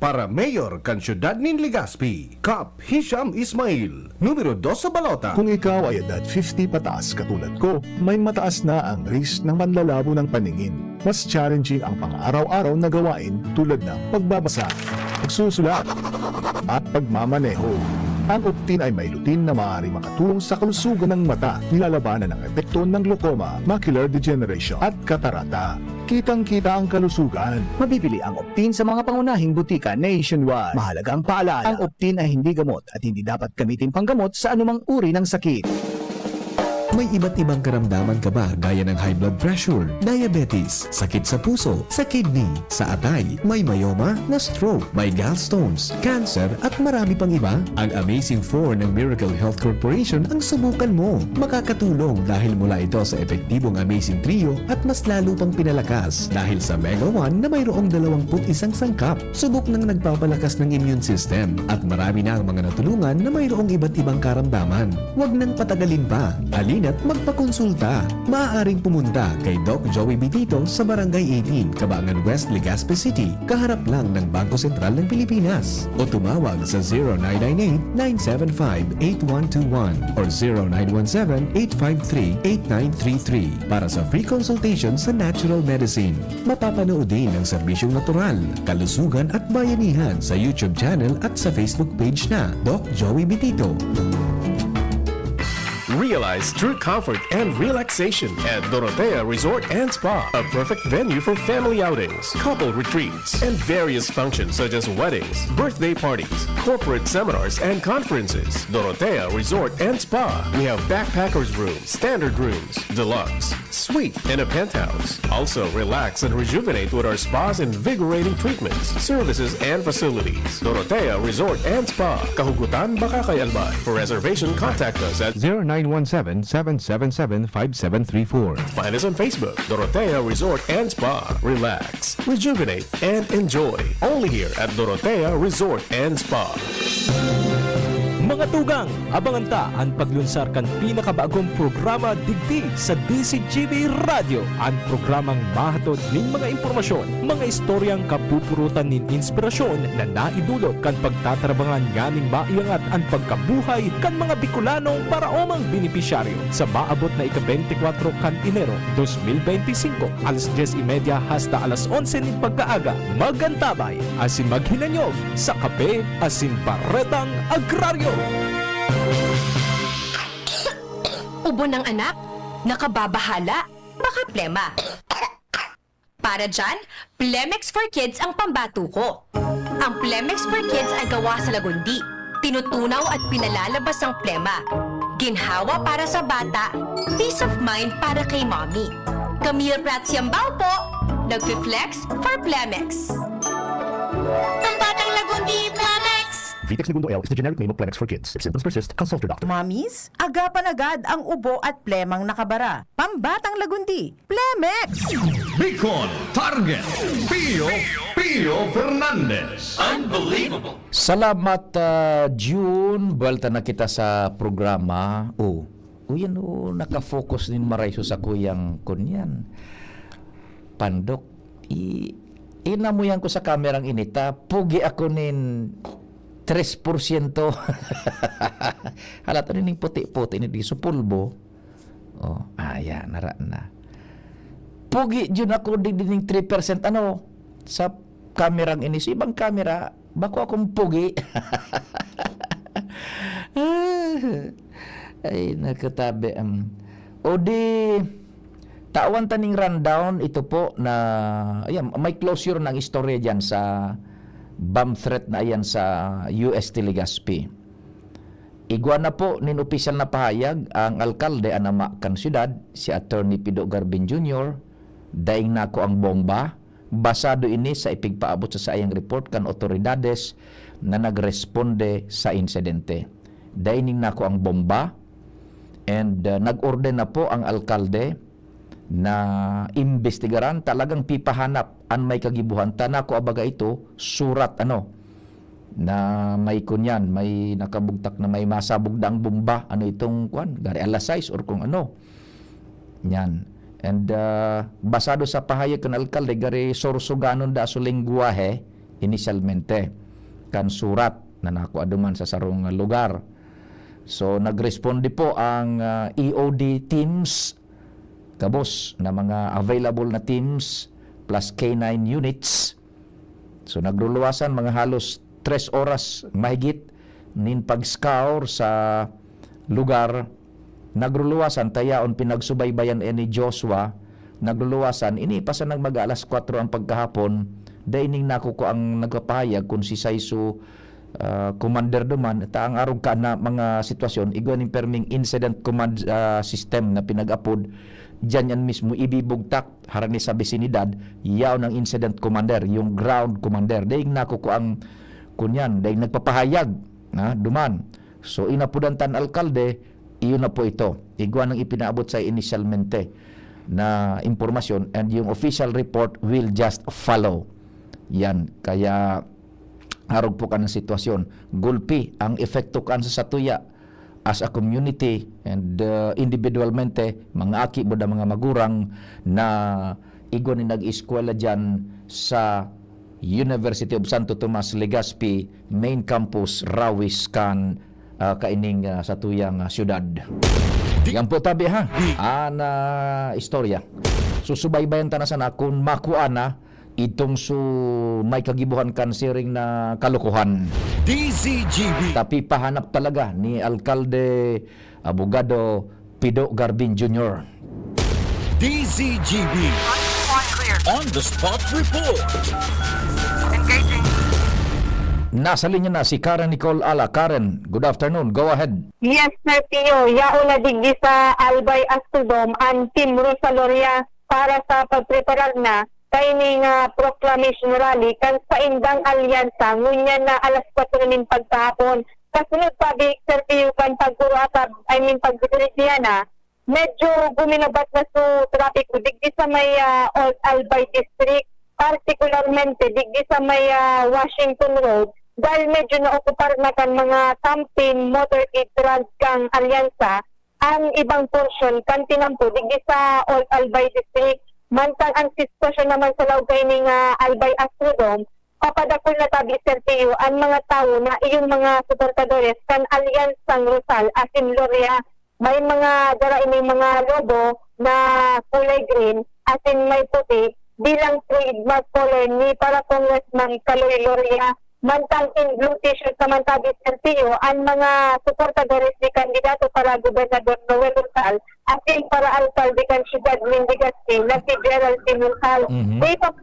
Para mayor kan siyudad nin Legazpi, Kap Hisham Ismail, numero dos sa balota. Kung ikaw ay edad fifty pataas katulad ko, may mataas na ang risk ng panlalabo ng paningin. Mas challenging ang pang-araw-araw na gawain tulad ng pagbabasa, pagsusulat, at pagmamaneho. Ang Optin ay may lutein na maaaring makatulong sa kalusugan ng mata, nilalabanan ang epekto ng glaucoma, macular degeneration, at katarata. Kitang-kita ang kalusugan. Mabibili ang Optin sa mga pangunahing butika nationwide. Mahalagang paalala, ang Optin ay hindi gamot at hindi dapat gamitin panggamot sa anumang uri ng sakit. May iba't ibang karamdaman ka ba, gaya ng high blood pressure, diabetes, sakit sa puso, sa kidney, sa atay, may myoma, na-stroke, may gallstones, cancer, at marami pang iba? Ang Amazing Four ng Miracle Health Corporation ang subukan mo. Makakatulong dahil mula ito sa epektibong Amazing Trio at mas lalo pang pinalakas dahil sa Mega One na mayroong dalawampu't isang sangkap. Subok nang nagpapalakas ng immune system at marami na ang mga natulungan na mayroong iba't ibang karamdaman. Huwag nang patagalin pa. Halina't magpakonsulta. Maaaring pumunta kay Doc Joey Bitito sa Barangay eighteen, Cabangan West, Legazpi City, kaharap lang ng Bangko Sentral ng Pilipinas. O tumawag sa zero nine nine eight, nine seven five, eight one two one or zero nine one seven, eight five three, eight nine three three para sa free consultation sa natural medicine. Mapapanood din ang serbisyong natural, kalusugan at bayanihan sa YouTube channel at sa Facebook page na Doc Joey Bitito. Realize true comfort and relaxation at Dorotea Resort and Spa, a perfect venue for family outings, couple retreats, and various functions such as weddings, birthday parties, corporate seminars, and conferences. Dorotea Resort and Spa. We have backpackers room, standard rooms, deluxe, suite, and a penthouse. Also, relax and rejuvenate with our spa's invigorating treatments, services, and facilities. Dorotea Resort and Spa, Kahugutan, Bacacay, Albay. For reservation, contact us at zero nine one seven, seven seven seven, five seven three four. Find us on Facebook, Dorotea Resort and Spa. Relax, rejuvenate, and enjoy. Only here at Dorotea Resort and Spa. Mga tugang, abangan ta an paglunsar kan pinakabagong programa digdi sa D Z G B Radyo, an programang mahatod nin mga impormasyon, mga istoryang kapupurutan nin inspirasyon na naidulot kan pagtatarabangan nganing maiangat an pagkabuhay kan mga Bicolanong paraomang benepisyaryo. Sa maabot na ika-beintikwatro kan Enero, dos mil beinti singko, alas dyes y media hasta alas onse nin pagkaaga, magantabay asin maghinanyog sa Kape asin Baretang Agraryo. Ubo ng anak, nakababahala, baka plema. Para dyan, Plemex for Kids ang pambato ko. Ang Plemex for Kids ay gawa sa lagundi. Tinutunaw at pinalalabas ang plema. Ginhawa para sa bata, peace of mind para kay mommy. Camille Prats Yambao po, nagfi-flex for Plemex. Pambatang lagundi, Plemex! Vitex Negundo L is the generic name of Plemex for Kids. If symptoms persist, consult your doctor. Mommies, agapan agad ang ubo at plemang nakabara. Pambatang lagundi, Plemex! Bicol Target, Pio, Pio Fernandez. Unbelievable! Salamat, ah, June. Buwelta na kita sa programa. Oh, uyan, oh, nakafocus nin maray sa sakuyang kunyan. Pandok, i-, inamuyan ko sa kamerang ini ta, pugi ako nin tres porsyento. Halat ano ning puti-puti ni di sa pulbo? Oh, ah, yan, nara na. Pugi jud ako di, di ning three percent, ano, sa kamerang ini. Sa ibang kamera, bako akong pugi. Ay, nakatabi, um. O di, tawan ta ning rundown, ito po na, ayan, may closure na ang istorya dyan sa bomb threat na ayan sa U S T Legazpi. Igwa na po nin opisyal na pahayag ang alkalde an ama kan syudad, si Attorney Pido Garbin Junior, daing nako ang bomba. Basado ini sa ipigpaabot sa saiyang report kan otoridades na nagresponde sa insidente. Dai nin nako ang bomba, and, uh, nag-order na po ang alkalde na imbestigaran, talagang pipahanap an may kagibohan. Ta nako, abaga ito, surat, ano, na may kunyan, may nakabugtak na may masabog daang bomba. Ano itong, kwan, gari alas sais or kung ano. Yan. And, ah, basado sa pahayag kan alkalde, gari Sorsoganon da so lengguwahe inisyalmente. kan surat na nakua duman sa sarong lugar. So, nagresponde po ang, ah, E O D teams, gabos na mga available na teams plus K nine units. So, nagruluwasan mga halos tres oras mahigit nin pag-scour sa lugar. Nagruluwasan, ta yaon pinagsubaybayan ni Joshua. Nagruluwasan, ini pa sa nagmag-aalas kwatro ang pagkahapon, dai ning nakukua ang nagpapahayag kun si Saiso, ah, commander duman, ta ang arog ka na mga sitwasyon, igwa ning perming incident command, ah, system na pinag-apod, diyan yan mismo ibibugtak, harani sa bisinidad, yaon ang incident commander, yung ground commander. Dai nakukua ang kunyan, dai nagpapahayag, na duman. So, inapodan tan alkalde, iyon na po ito. Igwa nang ipinaabot sa inisyalmente na impormasyon, and yung official report will just follow. Yan. Kaya, arog po kan sitwasyon. Gulpi ang epekto kan sa satuya as a community and, uh, individualmente, mga aki, buda, mga magurang na igwa ni nag-eskwela diyan sa University of Santo Tomas Legazpi main campus, Rawis kan, ah, kaining, ah, satuyang, ah, syudad. Yan po tabi, ha, an, ah, istorya. Susubaybayan ta na sana kun makua na itong su-, may kagibuhan kan siring na kalokohan. D Z G B. Tapi pahanap talaga ni Alkalde Abogado Pido Garbin Junior. D Z G B. On the spot report. Engaging. Nasa linya na si Karen Nicole Ala. Karen, good afternoon. Go ahead. Yes, Sir Pio. Yaon na digdi sa Albay Astrodome an Team Rosa Loria para sa pagpreparar na kaini nga proclamation rally kan saindang alyansa ngunyan na alas kwatro nin pagkahapon. Kasunod pa, Sir Pio, kan pagkuro atab, I mean, pagdidirigihan na, medyo guminabat na su trapiko digdi sa may, ah, Old Albay District, partikularmente digdi sa may, ah, Washington Road, dahil medyo naokupar na kan mga camping motorcade truck kan alyansa an ibang porsyon kan tinampo digdi sa Old Albay District. Mantang ang sitwasyon naman sa laog kaini nga Albay Astrodome, papadakul na tabi, Sir Pio, an mga tawo na iyong mga suportadores kan Alyansang Rosal asin Loria. May mga dara ining mga lobo na kulay green asin may puti bilang trademark color ni para Congressman Kaloy Loria. Mantang in blue t-shirt naman tabi, Sir Pio, an mga suportadores ni kandidato para gobernador Noel Rosal asin para alkalde kan siyudad nin Legazpi na si Gerald Simulcal. Mhm. Dito,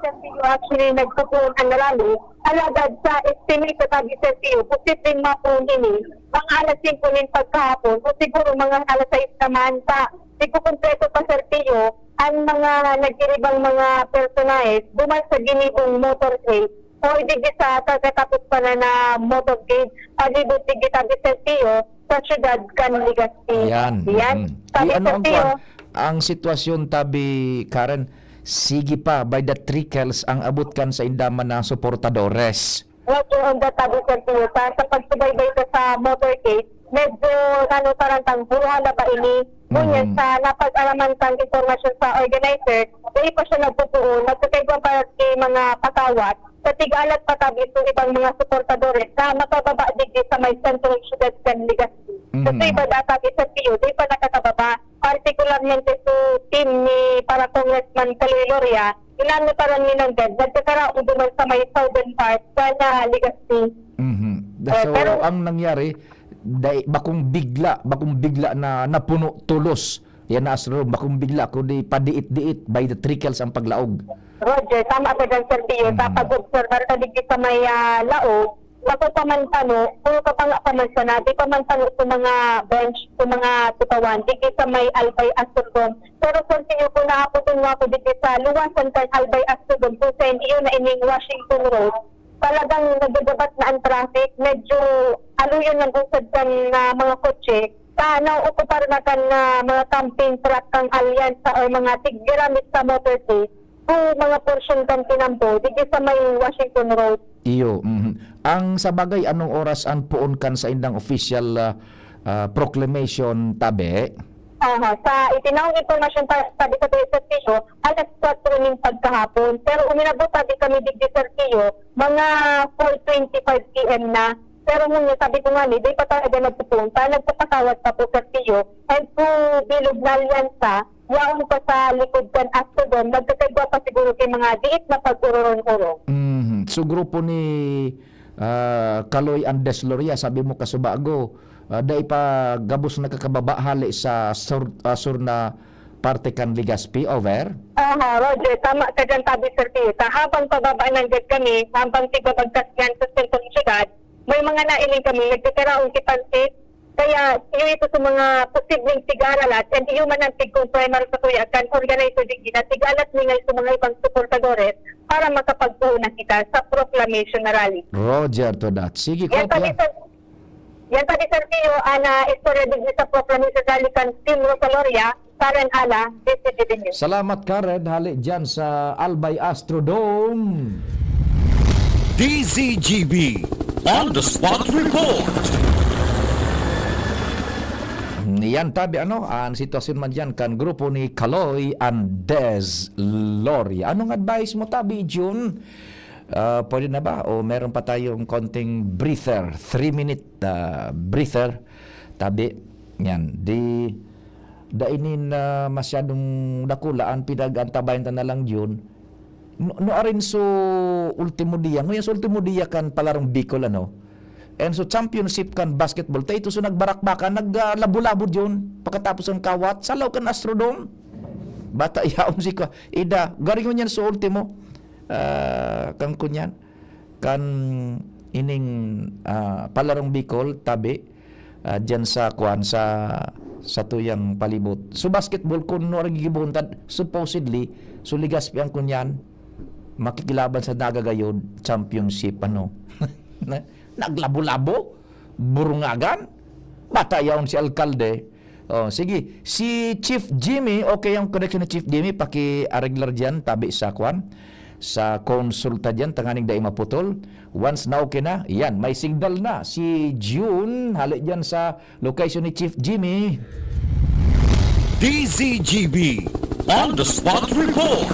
Sir Pio, actually nagpupuon an rally. Alagad sa estimate sa tabi, Sir Pio, posibleng mapuon ini mga alas singko nin pagkahapon o siguro mga alas sais naman. Sa di ko kumpleto pa, Sir Pio, an mga nagiribang mga personahes duman sa ginibong motorcade o digdi sa pagkatapos pa na, na motorcade, palibot digdi tabi, Sir Pio, sa siyudad kan Legazpi. Yan. Yan. Mm. Tabi, Di, ano Sir ang Pio, kwan? Ang sitwasyon tabi, Karen, sige pa, by the trickles ang abot kan sainda man na suportadores. Roger, on the tabi, Sir Pio, sa, sa pagsubaybay ko sa motorcade, medyo nanotarantang buruhan na ba ini? Ngunyan, Mhm. sa napag-araman kang impormasyon sa organizer, dahil pa siya nagpupuon, nagkakaigwa pa si mga patawat, sa tig-alat pa tabi sa ibang mga suportadores na makababa digdi sa may sentro ng siyudad kan Legazpi. Sa Mhm. iba data, Sir Pio, di pa nakakababa, partikularmente sa team ni para Congressman Kaloy Loria, inano pa rin ni Nanded, nagkakaraon duman sa may southern part, sa na Legazpi. Mhm. Eh, So, pero ang nangyari, dai-, bakong bigla, bakong bigla na napuno tulos. Yan na Astrodome, bakong bigla, kundi padiit-diit, by the trickles ang paglaog. Roger, tama ka dyan, Sir Pio. Sa Mhm. pag-obserbar ka digdi sa may, ah, laog, bako pa man tano, puro ka pa nga pa man sana, di pa man tano sa mga bench, sa mga tukawan, digdi sa may Albay Astrodome. Pero, Sir Pio, kung naapoton mo ako digdi sa luwasan kan Albay Astrodome, kung sa iyo na ining Washington Road, talagang nagagabat na ang traffic. Medyo aluyon nag-usad kan, ah, mga kotse. Sa naookupar na kan, ah, mga camping truck kan alyansa o mga tiggiramit sa motorcade, sa mga porsyon kan tinampo, digdi sa may Washington Road. Iyo, mhm. Ang sa bagay, anong oras ang poon kan saindang official, ah, ah, proclamation, tabi? Aha, sa itinawong impormasyon pa, sabi sa P S F P O, alas kwatro yung pagkahapon. Pero uminabot sabi kami digdi, Sir Tio, mga four twenty-five P M na. Pero ngunyan, sabi ko nga ni, di pa talaga nagpupunta, nagpapatawad pa po, Sir Tio. And kung bilog na alyansa, yaon pa sa likod kan Astrodome, nagkakaigwa pa siguro kay mga diit na pag-uroron-urong. Mhm. So, grupo ni, ah, Kaloy Andes Loria, sabi mo, kasubago, ah, dai pa gabos nakakababa hali sa sur-, ah, sur na parte kan Legazpi, over? Aha, Roger, tama ka dyan, sabi, Sir Tio. Sa habang pababa nanggad kami, habang tigbabagtas yan sa sentrong syudad, may mga nailing kami, nagkakaraon si Pansit, kaya iyo ito sa mga posibleng tig-aralat, and iyo man ang tigkong primary sa Kuya Akan, organizer digdi na tig-alat ni ngay sa mga ibang suportadores para makapagpuhunan kita sa proclamation na rally. Roger to that. Sige, Yan kopya. sabi sa, yan sabi, Sir Tio, ana istorya digdi sa proclamation rally kan Team Rosa Loria, Karen Ala, D C G B News. Salamat, Karen. Hali dyan sa Albay Astrodome. D Z G B on the spot report. Yan, tabi, ano, ang sitwasyon man dyan kan grupo ni Kaloy Andes Loria. Anong advice mo, tabi, Jun? Ah, pwede na ba? O meron pa tayong konting breather? Three-minute, ah, breather. Tabi, yan. Di, dai nin, ah, masyadong dakula. Ang pinag-antabayan ta na lang yun. No, no, arin so ultimo dia. Ngunyan so ultimo dia kan palarong Bicol, ano? And so championship kan basketball. Ta ito so nagbarakbakan, nag, ah, labo-labo yun. Pagkatapos ang kawat, salaw kan Astrodome. Bata yaon si ka. Ida, garingon yan so ultimo. Ah, kan kunyan. Kan ining, ah, palarong Bicol, tabi, ah, dyan sa, kuan, sa, sa tuyang palibot. So, basketball, kung no, gigibohon ta, supposedly, so, Legazpi ang kunyan, makikilaban sa nagagayod, championship, ano. Na, naglabo-labo, burungagan, bata yaon si alkalde. Oh, sige. Si Chief Jimmy, okay ang connection ni Chief Jimmy, paki-areglar diyan, tabi sa kwan, sa konsulta diyan, tanganing dai maputol. Once na okay na, yan, may signal na si June, hali diyan sa location ni Chief Jimmy. D Z G B on the spot report.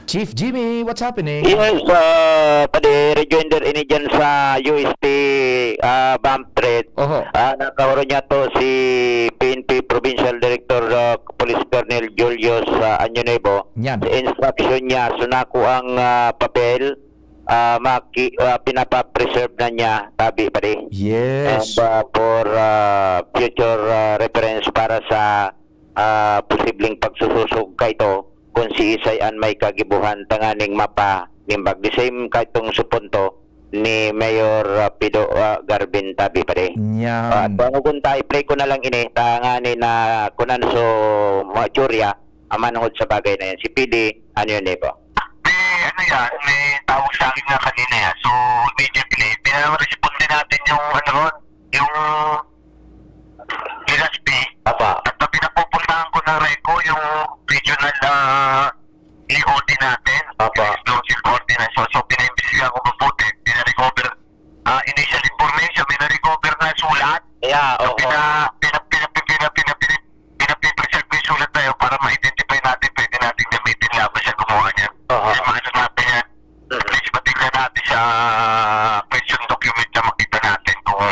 Chief Jimmy, what's happening? Yes, ah, padi, rejoinder ini dyan sa U S T, ah, bump threat. Oho. Ah, nakauro niya to si P N P Provincial Director, ah, Police Colonel Julius, ah, Año Nuevo. Yan. Sa instruction niya, sunako ang, ah, papel, ah, maki-, ah, pinapa-preserve na niya, tabi, padi. Yes. And, ah, for, ah, future, ah, reference para sa, ah, posibleng pagsususog kaito, kung si Isay an may kagibohan tanganing mapa nimbag. The same kaitong supunto ni Mayor, ah, Pido, ah, Garvin, tabi, padi. Yan. Ah, at panugon ta, i-play ko na lang ini, tanganing kunan so mga tsurya, ang manungod sa bagay na yan. Si P D, ano yun, Evo? May, ano yan, may tawag sa akin nga kanina yan. So, immediately, pinaresponde natin yung, ano ron, yung Legazpi. Apa. At ang pinapupuntahan ko ng RECO, yung regional, ah, E O D natin. Apa. Explosive ordinance. So, so, pinaimbestigahan ko mabuti. Pinarecover, ah, initial information, may na-recover na sulat. Yeah, So, oo. pina-, pina-, pina-, pina-, pina-, pina-, pinapipreserve ko yung sulat na yun para ma-identify natin, pwede natin gamitin laban sa gumawa niyan. Aha. Kasi maano natin yan. Mm. At least, matignan natin sa question document na makita natin kung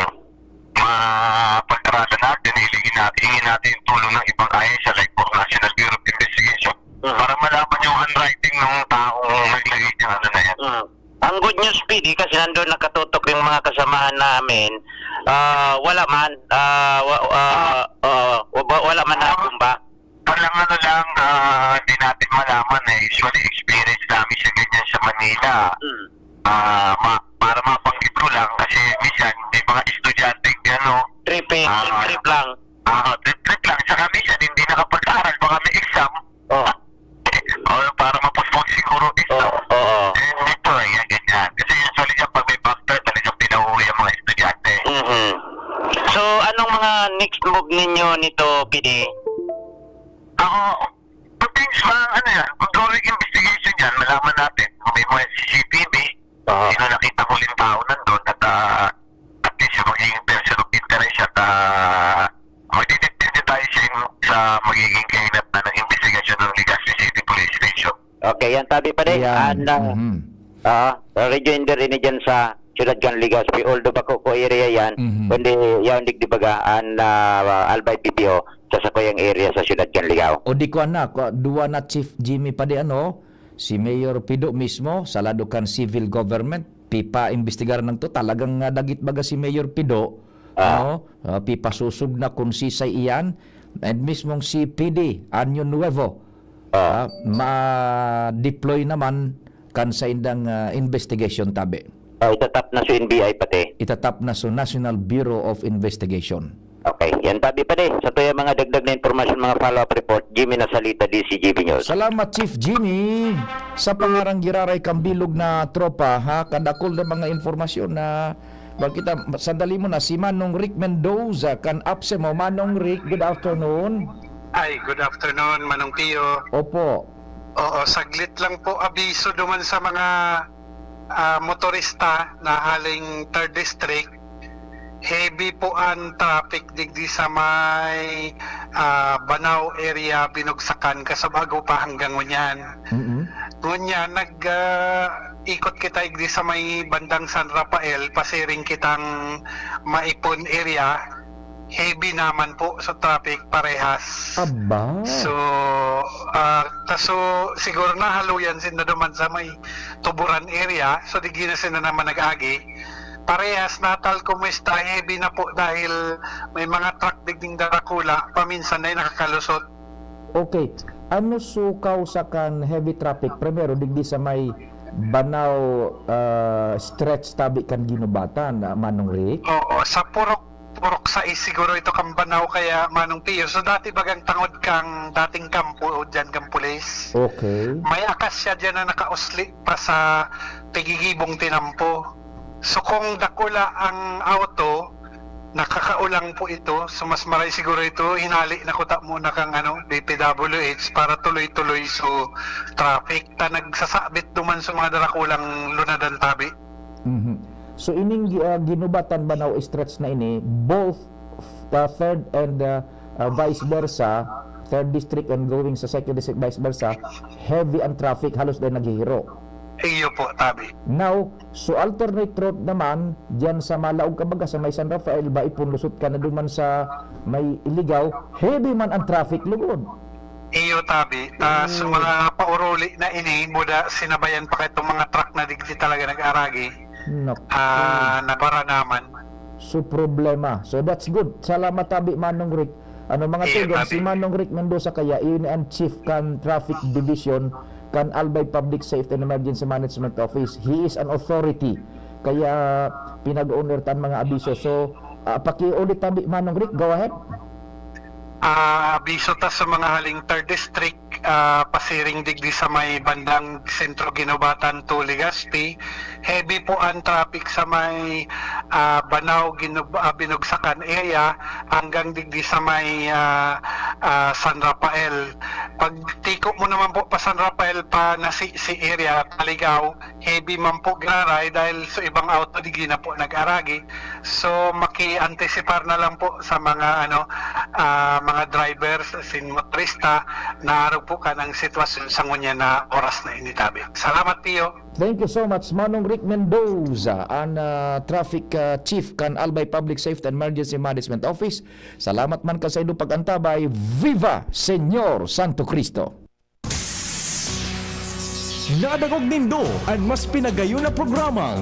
mapag-aralan natin, hilingin natin, hingin natin yung tulong ng ibang ahensya like po National Bureau of Investigation Mm. para malaman yung handwriting ng taong naglagay ng ano na yan. Mm. Ang good news, P D, kasi nandun nakatutok yung mga kasamahan namin, ah, wala man, ah, wa-, ah, Ah. ah, wa-, wala man Ah. nabomba. Walang ano lang, ah, di natin malaman eh. Usually, experience namin siya ganyan sa Manila. Mm. Ah, ma-, para mabanggit ko lang, kasi minsan may mga estudyante, ano, Tripping, ah, trip-trip lang. ah, trip-trip lang. Saka minsan, hindi nakapag-aral, baka may exam. Oh. O, para ma-postpone siguro exam. Oo, oo. Eh, ito eh, yan, ganyan. Kasi usually yan, pag may factor, talagang pinauwi ang mga estudyante. Mhm. So, anong mga next move ninyo nito, P D? Ako, pag things ba, ano yan, ongoing investigation yan, malaman natin kung may mga C C T V, Aha. sino nakita huling tao nandun, at, ah, at least yung magiging person of interest at, ah, magdidepende tayo sa, sa magiging kahinatnan ng investigasyon ng likas. Okay, yan tabi pa din. Yan. An, ah, Mhm. ah, Radyo Inder ini dyan sa siyudad kan Legazpi. Although bako ko area yan, Mhm. kundi yaon digdi baga an, ah, Albay P P O sa sakuyang area sa siyudad kan Ligao. O di ko na, kwa-, duwa na Chief Jimmy pa di ano, si Mayor Pido mismo, sa lado kan civil government, pipaimbestigar nang to. Talagang, ah, dagit baga si Mayor Pido, Ah. ano, ah, pipasusog na kung sisay iyan, and mismong si P D Año Nuevo, Ah. ah, ma-deploy naman kan saindang, ah, investigation tabi. Ah, itatap na sa N B I pati. Itatap na sa National Bureau of Investigation. Okay. Yan tabi pa di. Sa tuya mga dagdag na impormasyon, mga follow-up report, Jimmy Nasalita, D C G B News. Salamat, Chief Jimmy. Sa pangarang giraray kang bilog na tropa, ha, kadakol na mga impormasyon na, bakit, ah, sandali mo na, si Manong Rick Mendoza kan APSEMO. Manong Rick, good afternoon. Ay, good afternoon, Manong Pio. Opo. Oo, saglit lang po, abiso duman sa mga, ah, motorista na haling third district. Heavy po ang traffic digdi sa may, ah, Banao area, Binugsakan, Kasabago pa hanggang ngunyan. Mm-mm. Ngunyan, nag, ah, ikot kita digdi sa may bandang San Rafael, pasiring kitang Maipon area. Heavy naman po sa traffic, parehas. Aba. So, ah, ta-, so, siguro nahaluyan sinda duman sa may Tuburan area. So, digdi na sinda naman nag-agi. Parehas, natal kumusta, heavy na po dahil may mga truck digding darakula, paminsan na nakakalusot. Okay. Ano sukaw sa kan heavy traffic? Primero, digdi sa may Banao, ah, stretch tabi kan Ginubatan, ah, Manong Rick? Oo, sa Purok, Purok sais siguro ito kan Banao kaya, Manong Pio. So, dati bagang tangod kang dating kampo o dyan kang pulis. Okay. May akasya dyan na nakausli pa sa tigigibong tinampo. So, kung dakula ang auto, nakakaulang po ito. So, mas maray siguro ito, hinali na kuta muna kang, ano, D P W H para tuloy-tuloy so traffic. Ta nagsasabit duman sa mga darakulang lunadan tabi. Mhm. So, ining gi-, ah, Ginubatan Banao stretch na ini, both, ah, third and, ah, ah, vice versa, third district and going sa second district, vice versa, heavy ang traffic, halos dahil naghihiro. Iyo po, tabi. Now, so alternate route naman, diyan sa Malaog ka baga, sa may San Rafael, Maipon, lusot ka na duman sa may Iligaw, heavy man ang traffic, lugod. Iyo, tabi. Ta, sa Mm. mga pauruli na ini, muda sinabayan pa ka itong mga truck na digdi talaga nag-aragi. Naku. Ah, nabara naman. So, problema. So, that's good. Salamat, tabi, Manong Rick. Ano, mga Iyo, tugang, si tabi. Manong Rick Mendoza kaya, ini ang chief kan traffic division kan Albay Public Safety and Emergency Management Office. He is an authority. Kaya pinag-owner tan mga abiso. So, ah, pakiulit tabi, Manong Rick, go ahead. Ah, abiso ta sa mga haling third district, ah, pasiring digdi sa may bandang Sentro Ginubatan to Legazpi. Heavy po ang traffic sa may, ah, Banao, Ginub-, ah, Binugsakan area hanggang digdi sa may, ah, ah, San Rafael. Pagtiko mo naman po pa San Rafael, pa Nasisi area, Taligaw, heavy man po giraray dahil sa ibang auto digdi na po nag-aragi. So, maki-antisipar na lang po sa mga, ano, ah, mga drivers, sin motorista, na arog po kanang sitwasyon sa ngunyan na oras na ini, tabi. Salamat, Pio. Thank you so much, Manong Rick Mendoza, an, ah, traffic, ah, chief kan Albay Public Safety and Emergency Management Office. Salamat man kan saindong pag-antabay. Viva Señor Santo Cristo! Nadangog nindo an mas pinagayon na programang